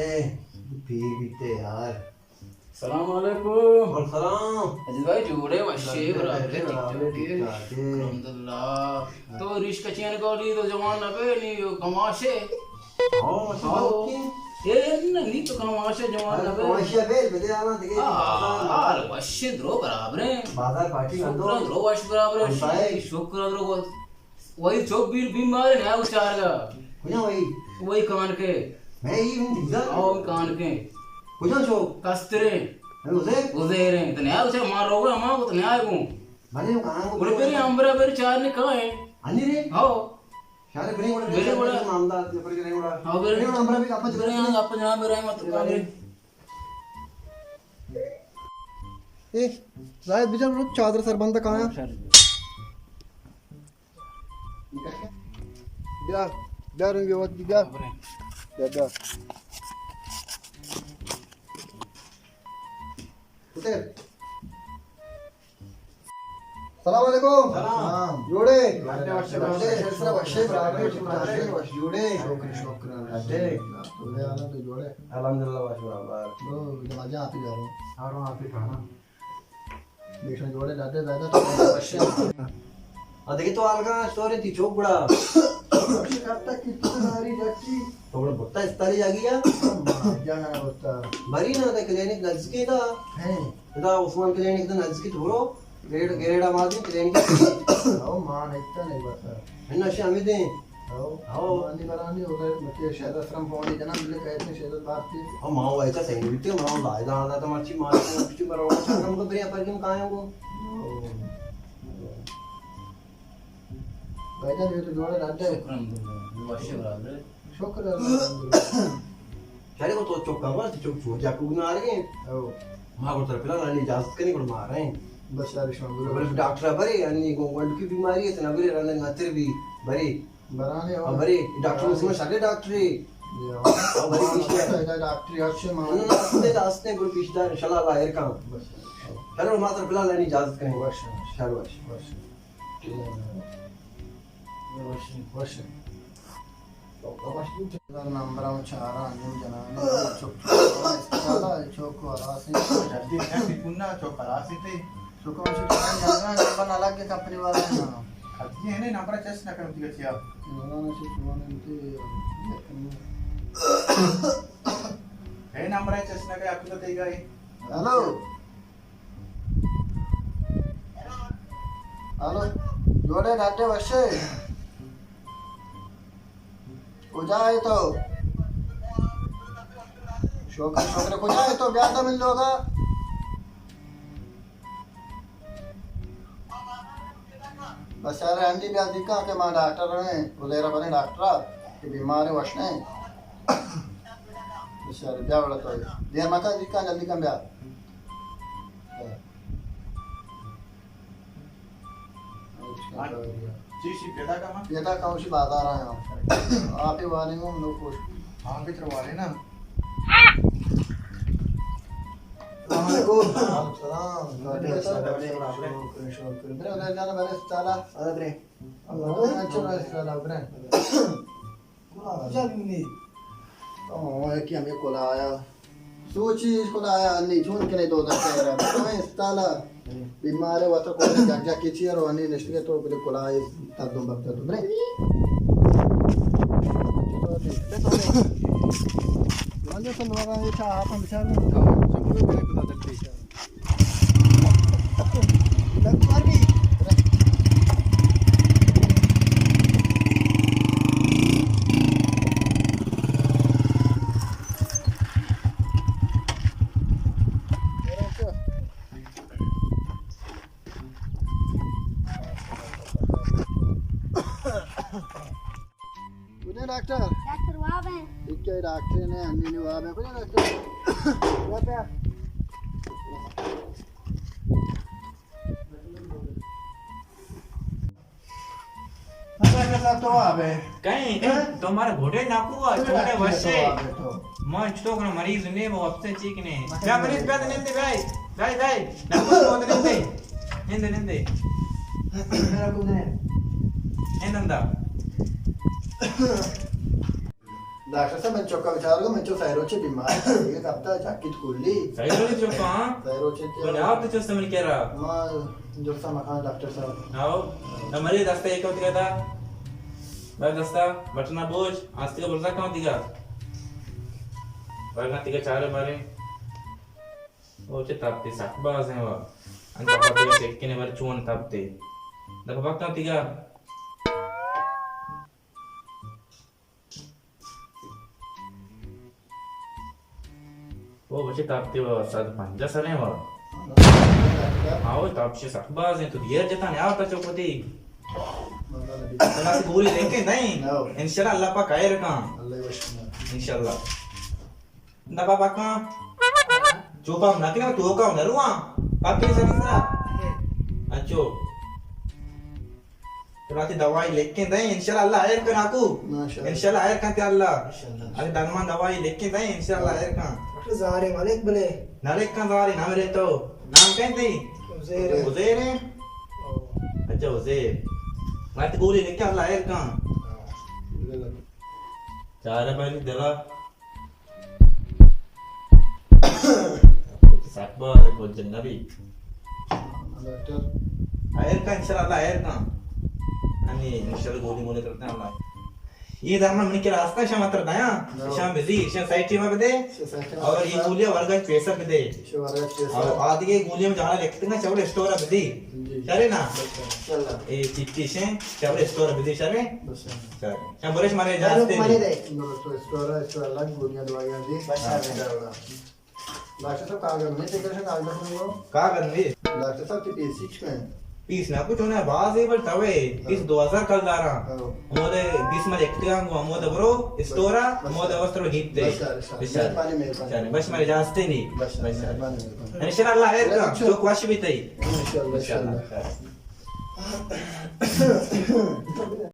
اے، پیر بیتے یار۔ سلام علیکم۔ وعلیکم سلام۔ عزیز بھائی جوڑے وشے برابرے، ٹھیک ٹھاک ہے؟ الحمدللہ۔ تو ریش کچین گولی تو جوان نبے، نی کماشے۔ ہاں، ہاں۔ اے نہ، نی تو کماشے جوان نبے۔ کماشے بیل بدے آنا دیگه۔ ہاں، حال وشے درو برابرے۔ بازار پارٹی شکر درو وش برابرے۔ شکر درو۔ وہی چوک بیر بیمار ہے، نیا اچارگا۔ کجا وہی؟ وہی کان کے۔ میں یہ ہوں دیدا۔ او کان کے۔ کجا چوک؟ کسترے۔ میں ازیر؟ ازیر ہیں۔ تو نیا اچار مار روگا، ہما کو تو نیا گوں۔ بلے وہ کہاں کو؟ بڑے پیرے امبرا بیر چار نے کہاں ہے؟ انی رے؟ ہاؤ۔ شارے بڑے بڑے بڑے بڑے۔ مامدار پر کرے بڑا۔ ہاؤ بڑے۔ بڑے امبرا بھی کپا بڑے۔ یہاں آپ جہاں بڑے مت کان۔ اے، زاہد بجا رو چادر سر بندہ کایا۔ بیا، بیا رنگی وقت بیا۔ بیا، بیا۔ اتر۔ سلام علیکم۔ سلام۔ جوڑے؟ جوڑے، وشے، وشے۔ وشے، برابر، وشے، وش جوڑے۔ شکر، شکر۔ جوڑے۔ جوڑے، حالت جوڑے۔ الحمدللہ، وش برابر۔ او، جماعت جان آپ ہی جا رہے ہیں۔ اور وہاں آپ ہی کھانا۔ بیشن جوڑے ڈاڈے زیادہ تو وشے۔ آ دیکھے تو آلگا اسٹوری تھی چوک گڑا۔ وشے کرتا کتنا ناری جاکی۔ تو گڑا بھتا استاری جاگی یا؟ جانا بھتا۔ بری نا تے کلینک نزدیکی دا۔ ہیں۔ ادا عثمان کلینک دا نزدیکی تو برو۔ گریڈ، گریڈ آبادی کلینک۔ او مان ایتا نہیں بس۔ ہن نشے ہمیں دیں۔ ہاؤ۔ ہاؤ۔ مانی برانی ہو گئے، مطلب شہد اسرم پونی جنا ملے کہتے ہیں شہد بات کی۔ ہاں، ماں وہ ایسا صحیح نہیں تھے، ماں لائی دا دا تو مرچی مار کو کچھ برو، ہم کو بریا پر کم کائیں کو۔ بھائی جان، یہ تو جوڑے ڈاڈے۔ شکر الحمدللہ، وشے برابر۔ شکر الحمدللہ۔ شارے کو تو چوک کا بس چوک چھوڑ جا کو نہ رہے۔ او۔ ماں کو تر پلا نانی اجازت کرے کو مار رہے ہیں۔ بس شارے شام بولو۔ بولے ڈاکٹر برے، انی کو ونڈ کی بیماری ہے، تنا برے رنگ نتر بھی برے۔ برانے ہاں، برے، ڈاکٹر مسلم شارے ڈاکٹر ہے۔ ہاں، برے پیشدار۔ ڈاکٹر اچھے ماں۔ نہ، نہ، استے، استے برے پیشدار، انشاءاللہ اللہ خیر کام۔ بس۔ شارے ماں تر پلا نانی اجازت کرے۔ وش۔ شارے وش۔ وش۔ وش۔ وش۔ نمبر ہم چاراں، نیم جنانی، چوک، چوک، چوک، چوک، ہلاس ہیں۔ جلدی کن، کن، کن، چوک ہلاس ہیں تے۔ چوک ہم چوک جانا، نمبر نہ لگے کمپنی والا ہے نا۔ خرچی ہے نا، نمبر چیس نہ کرو، ٹھیک ہے، چیا؟ نہ، نہ، چوک، چوک، نمبر ہے چیس نہ کرے، آپ کو تو دے گا یہ۔ ہیلو۔ ہلو، جوڑے ڈاڈے وشے۔ کجا ہے تو؟ شکر، شکر، کجا ہے تو؟ بیا تو من لوگا۔ بس یار، ہنڈی بیا دیکھا کہ ماں ڈاکٹر ہیں، ادھر بنے ڈاکٹر کہ بیمار ہے، وش نہیں۔ بس یار، بیا بڑا تو۔ دیر مکا دیکھا، جلدی کن بیا۔ چیشی پیدا کما؟ پیدا کما، اسی بازار آیا۔ آپ ہی والے ہوں، نو کوش۔ آپ ہی تر والے نا۔ السلام علیکم۔ وعلیکم السلام۔ شکر، شکر۔ میرا ادھر جانا، میرے استالا۔ ادھر۔ اللہ، اچھا، استالا، ادھر۔ کلا کجا بی منی؟ او، یکی ہمیں کلا آیا۔ سوچی کلا آیا، نہیں، چون کنے دو دفعہ رہا۔ ہمیں استالا بیمار ہے، وطا کو جگ جگ کی چیئر و ہنی نشتگے تو بلے کلا آئے تدوں بب تدوں۔ بلے۔ جوان جو سن لوگا یہ چاہ آپ ہم بچار میں۔ کجا ڈاکٹر؟ ڈاکٹر واب ہیں۔ ٹھیک ہے، ڈاکٹر نے، ہنی نے واب ہیں۔ کجا ڈاکٹر؟ واب ہے۔ ڈاکٹر صاحب تو واب ہے۔ کہیں، ہاں؟ تو ہمارا گھوڑے ناکو ہے، تو چھوٹے ڈاکٹر وشے۔ تو واب ہے تو۔ ما چطور کنم، مریض نے، وہ ہفتے چیک نے۔ مطلب بیا مریض، بیا تو نندے، بیا۔ بیا، بیا۔ ناکو تو نندے۔ نندے، نندے۔ میرا کو دے۔ نندے۔ ڈاکٹر صاحب، من چوکا بچار گا، من چو سہ روچے بیمار، یہ ہفتہ چاکیت کلی۔ سہ روچے چوکا، ہاں؟ سہ روچے تو نیاوت چست من کرا۔ ما جلسہ مکان ڈاکٹر صاحب۔ آؤ، نہ مری دستا ایک ہوتی گا تا۔ بھائی دستا، بٹنا بوجھ، آستگا برزا کم ہوتی گا۔ بھائی نہ تیگا چارے مارے۔ او چہ تپتے سک باز ہیں وا۔ انت پاپا تیگا چیک کنے بر چون تپتے۔ دپا پکا تیگا۔ او بچے تپتے وا صد پنجاہ سر ہیں وا۔ ہاں، او تپ چہ سک باز ہیں، تو دیر جتا نیاوتا چوکتی۔ تنا سی گولی لکھیں دیں۔ انشاءاللہ اللہ پاک خیر کاں۔ انشاءاللہ۔ دپا پکاں۔ چوپا ہم نہ کناں، توکا ہم نہ رواں۔ پکے سری سرا۔ اچھو۔ تو راتی دوائی لکھیں دیں، انشاءاللہ اللہ خیر کن آکو۔ ماشاءاللہ۔ انشاءاللہ خیر کن تے اللہ۔ انشاءاللہ۔ ارے درمان دوائی لکھیں دیں، انشاءاللہ خیر کن۔ ڈاکٹر زارے ملک بلے۔ نہ لکھاں زارے، نہ مرے تو۔ نام کہیں تی؟ عزیر۔ عزیر ہیں؟ او۔ اچھا، عزیر۔ راتی گولی لکھیں، اللہ خیر کن۔ ہاں۔ چارے بھائی دلا۔ سک باز بوجن نبی۔ ڈاکٹر۔ خیر کا انشاءاللہ، اللہ خیر کا۔ ہمیں انشاءاللہ گولی مولے کرتے ہیں اللہ۔ یہ درمان من کے راستہ شما تر دیا۔ شما بزی، شما سائٹی میں بدے۔ اور یہ گولیاں ورگا پیسہ بدے۔ اور آدگے گولیاں جہاں لکھتے ہیں، چوڑے اسٹور بدی۔ جی۔ چلے نا؟ انشاءاللہ۔ اے چٹی شیں، چوڑے اسٹور بدی، چلے؟ بس۔ چلے۔ شما برش مارے جاستے۔ مارے دے۔ تو اسٹور، اسٹور الگ گولیاں دوائیاں دی۔ بس۔ ڈاکٹر صاحب، کاغذ نہیں، تیرے کاغذ نہیں ہو؟ کاغذ نہیں۔ ڈاکٹر صاحب، تی پیسی چکے ہیں؟ پیس نہ کچھ ہونا، باز ہے، بل توے، پیس دو ہزار کل دارا۔ ہاں۔ ہمودے بیس مر ایکٹیاں گو، ہمودے برو، اسٹورا، بس۔ ہمودے وستر جیتے۔ بس، سر، سر۔ بس، سر۔ مہربانی، مہربانی۔ سر، بس مر جاستے نہیں۔ بس، سر، بس، سر۔ مہربانی، مہربانی۔ انشاءاللہ، اللہ خیر کا، انشاءاللہ۔ تو خوش بھی تئی۔ انشاءاللہ، انشاءاللہ۔